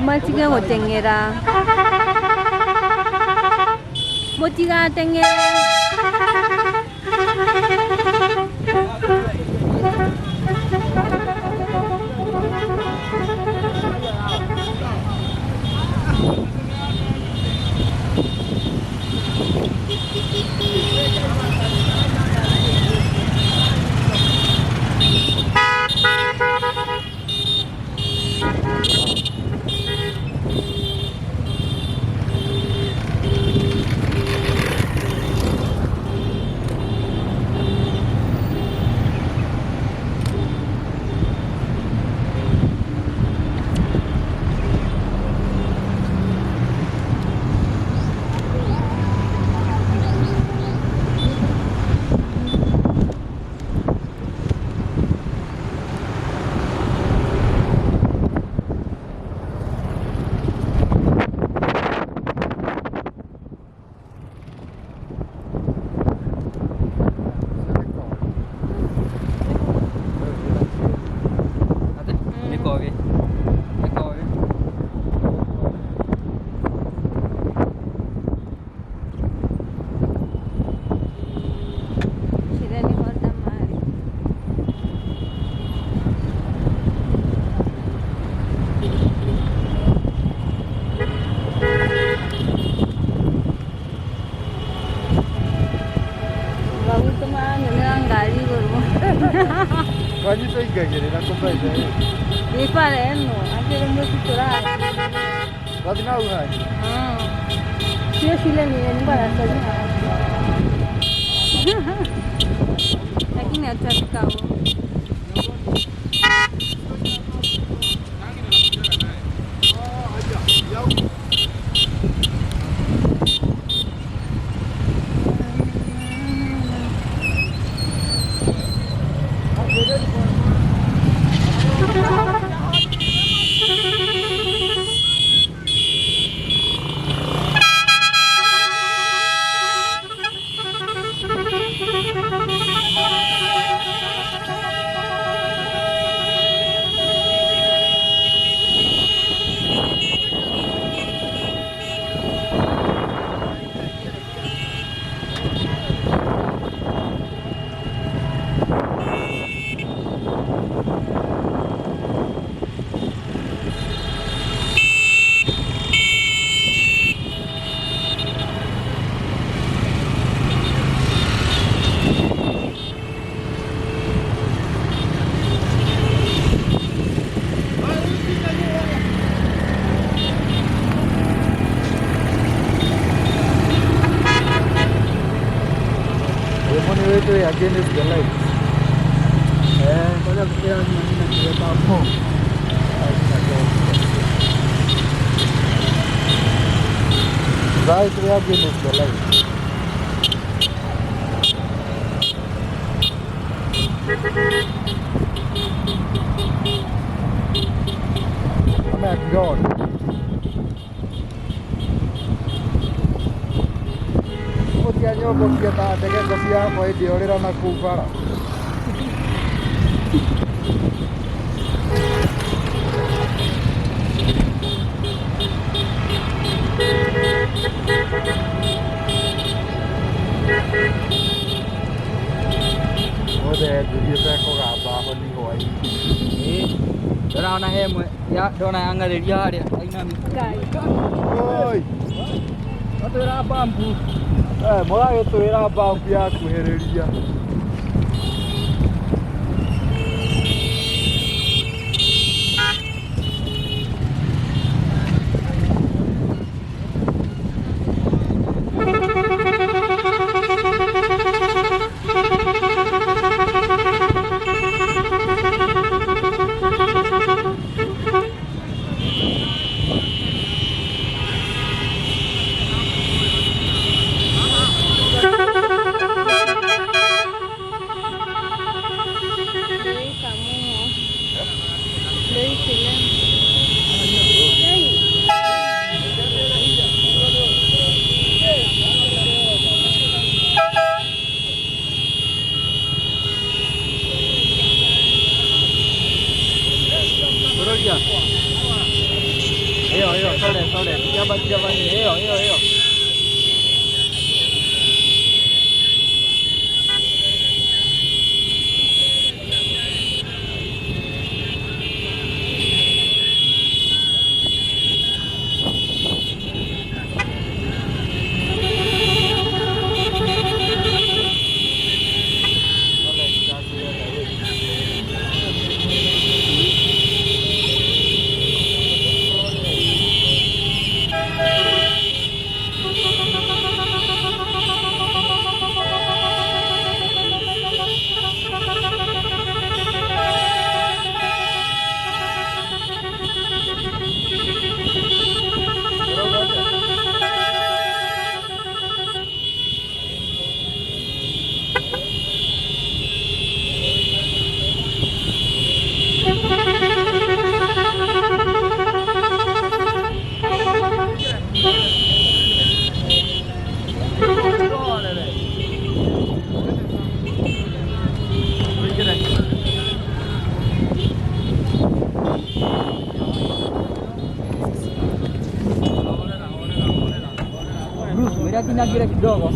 Matige gũteng'era. Mũtigateng'ere. Twaingagĩrĩra kũmenya Nĩ bara ĩno atĩrĩ mũtitũ. Wathi na uhai. Sio shule ni nilikuwa nasomea. Lakini hatutafika huko. Against the light. Ngoja kukia mimi hapo. Right against the light. I'm at God. Mũtianyũmbũkie ta ndege ngoci yakwa ĩngĩũrĩra na kũu bara. Othe ngũthiĩte kũgamba honi hwaĩ-inĩ. Ndĩrona he ĩmwe ndona yang'arĩria harĩa ainami. Oi! Atwĩra bambu. Mũragĩtwĩra bambu yakuhĩrĩria. Ĩyo ĩyo, sorry sorry, kĩambatire vanini, ĩyo ĩyo ĩyo. Bruce, mwĩre akinangĩre kidogo.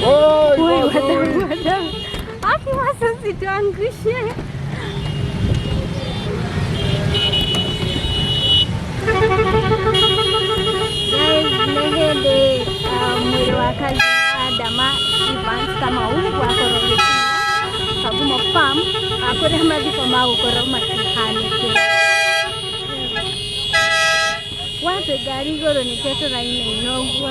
Oi, Ui, wazuri. wadau. Aki wasituangushe. Guys, nĩ hĩndĩ mwĩrĩ wa cousin Adama Evans Kamau wakorwo ũgĩkinya Kagumo Farm kũrĩa mathiko magũkorwo makĩhanĩkĩra. Watĩ ngari igũrũ nĩkĩo tũrainaina ũguo.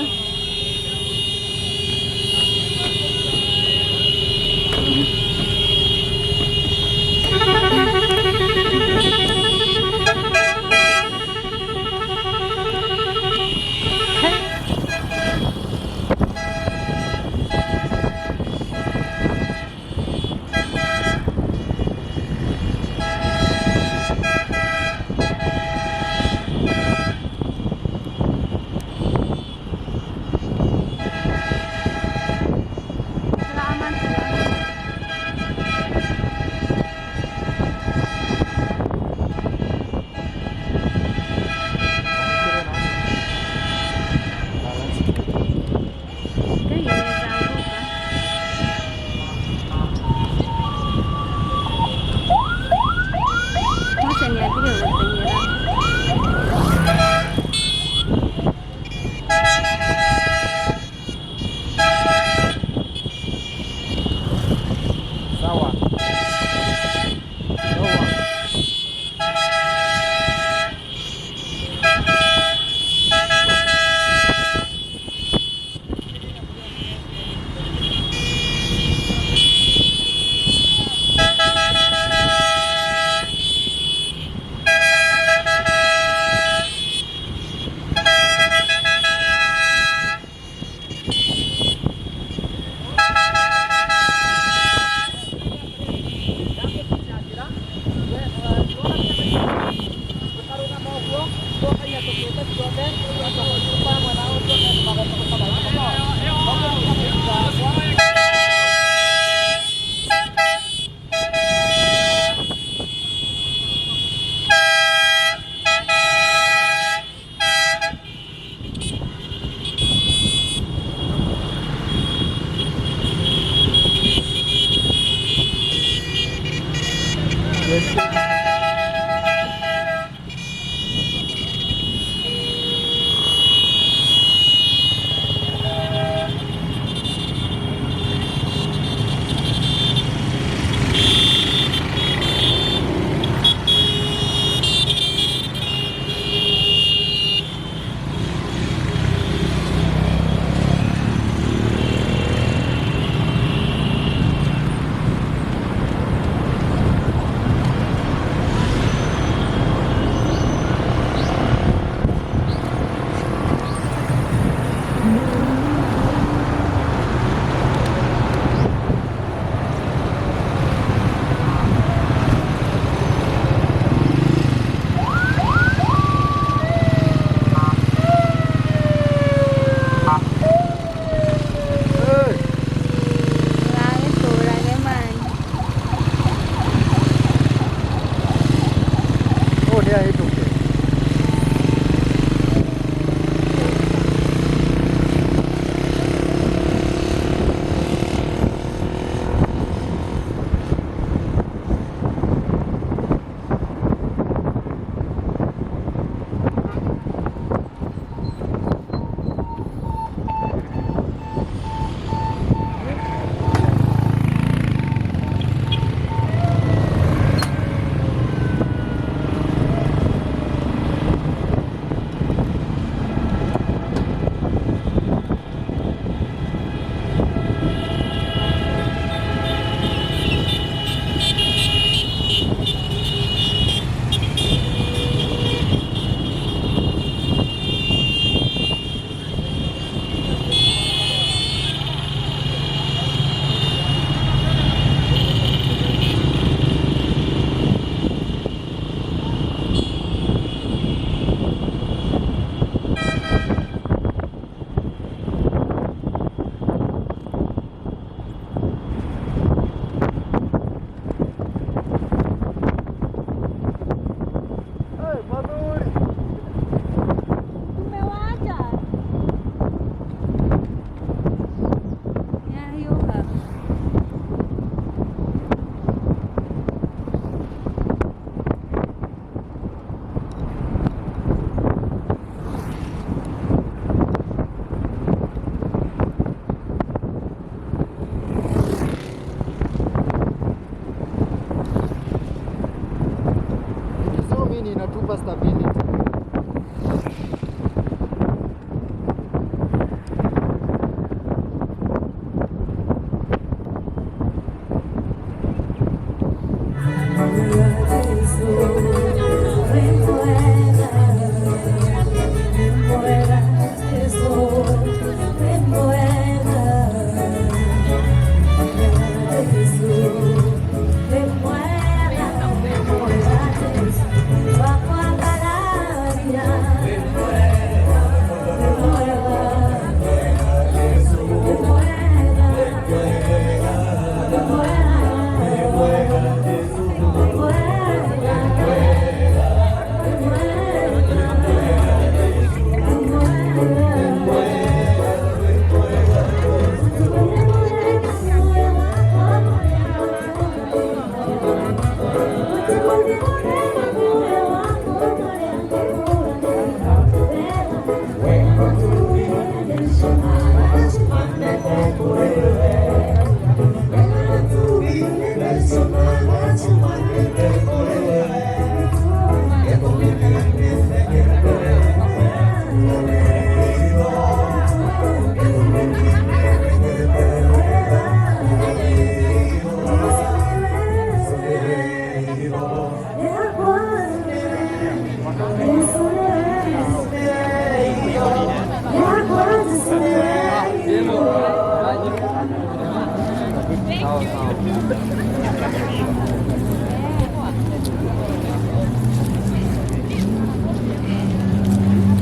Sawa sawa.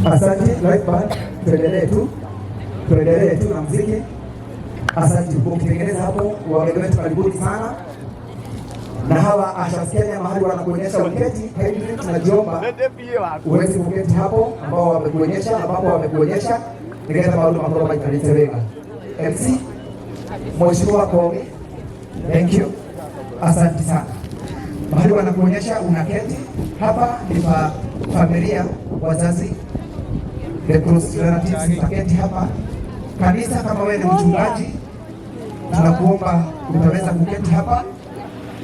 Asante live band, tuendelee tu, tuendelee tu na muziki. Asante ukitengeneza hapo, wageni wetu karibuni sana. Na hawa Ushers Kenya mahali wanakuonyesha uketi, kindly tunajiomba uweze kuketi hapo ambao wamekuonyesha, ambapo wamekuonyesha nigetha maundu makorwo maikarite wega. MC Mheshimiwa Koome, thank you, asante sana. Mahali wanakuonyesha unaketi hapa ni pa familia, wazazi, the close relatives utaketi hapa. Kanisa, kama wewe ni mchungaji, tunakuomba utaweza kuketi hapa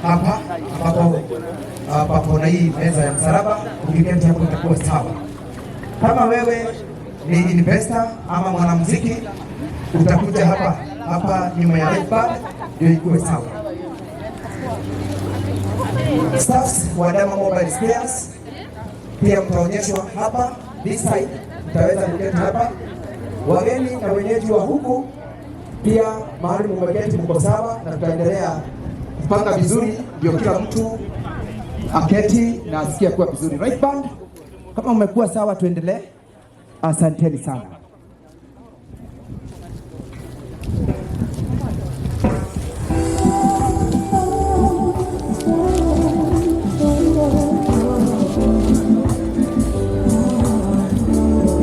hapa ambapo ambapo na hii meza ya msalaba, ukiketi hapo itakuwa sawa. Kama wewe ni investor ama mwanamuziki, utakuja hapa hapa nyuma ya live band ndio ikuwe sawa. Staffs wa Dama Mobile Spares pia mtaonyeshwa hapa this side, mtaweza kuketi hapa. Wageni na wenyeji wa huku pia mahali mumeketi mko sawa, na tutaendelea kupanga vizuri ndio kila mtu aketi na asikie kuwa vizuri. Right band, kama umekuwa sawa, tuendelee. Asanteni sana.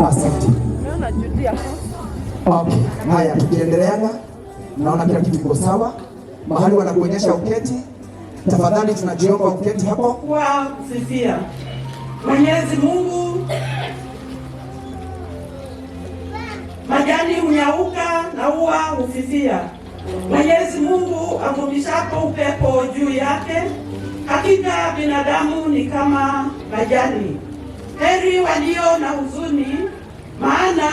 Asante. Okay, haya tukiendeleana, naona kila kitu kiko sawa. Mahali wanakuonyesha uketi, tafadhali tunajiomba uketi hapo. Kwa kusifia Mwenyezi Mungu. Majani hunyauka na ua hufifia. Mwenyezi Mungu avumishapo upepo juu yake, hakika binadamu ni kama majani. Heri walio na huzuni, maana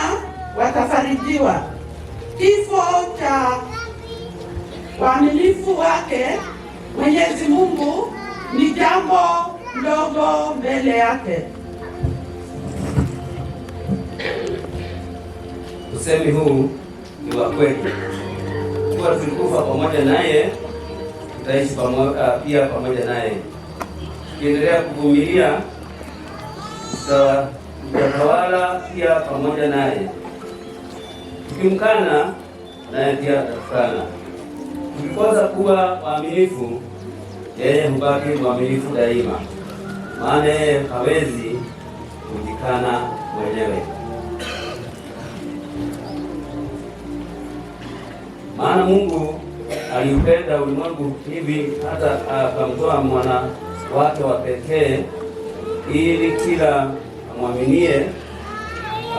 watafarijiwa. Kifo cha waaminifu wake Mwenyezi Mungu ni jambo ndogo mbele yake. Usemi huu ni wa kweli, kuwa tulikufa pamoja naye, tutaishi pia pamoja naye. Tukiendelea kuvumilia, tutatawala pia pamoja naye. Tukimkana, naye pia atatukana. Tukikosa kuwa waaminifu, yeye hubaki mwaminifu daima, maana yeye hawezi kujikana mwenyewe. Maana Mungu aliupenda ulimwengu hivi hata akamtoa mwana wake wa pekee, ili kila amwaminie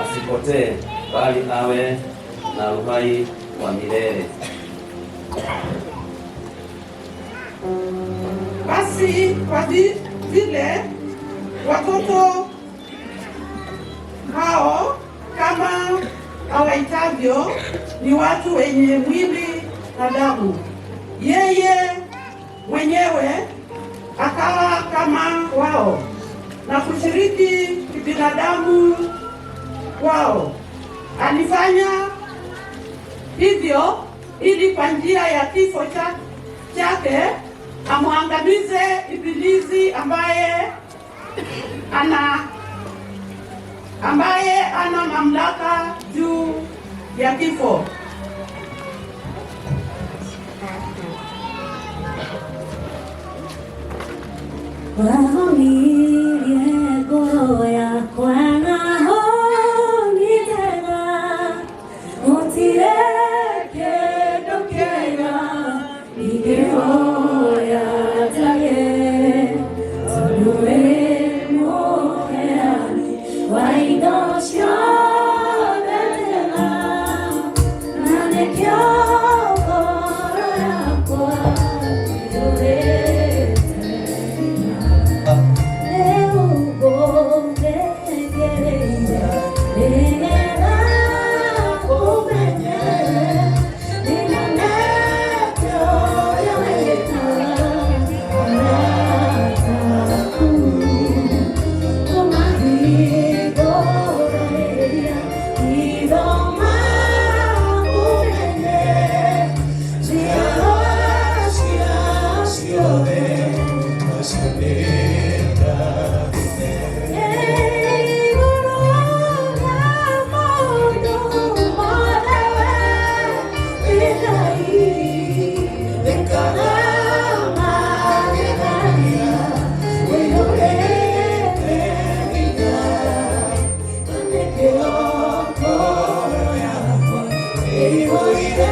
asipotee, bali awe na uhai wa milele. Basi kwa vile watoto hao kama awaitavyo ni watu wenye mwili na damu, yeye mwenyewe akawa kama wao na kushiriki kibinadamu wao. Alifanya hivyo ili kwa njia ya kifo chake amwangamize Ibilisi ambaye ana mamlaka juu ya kifo. Wahomirie ngoro yakwa na hongitena gũtirĩ kĩndũ kĩega ingĩhoya njarie tondũ wĩ mũheani wa indo ciothe njega na nĩkĩo ngoro yakwa iyũrĩte. Rĩu ngũthengereire nĩgetha ũmenye nĩnyonete ũrĩa wĩkaga arata aku kũmahingũrĩria hitho maku menye. Ivoire.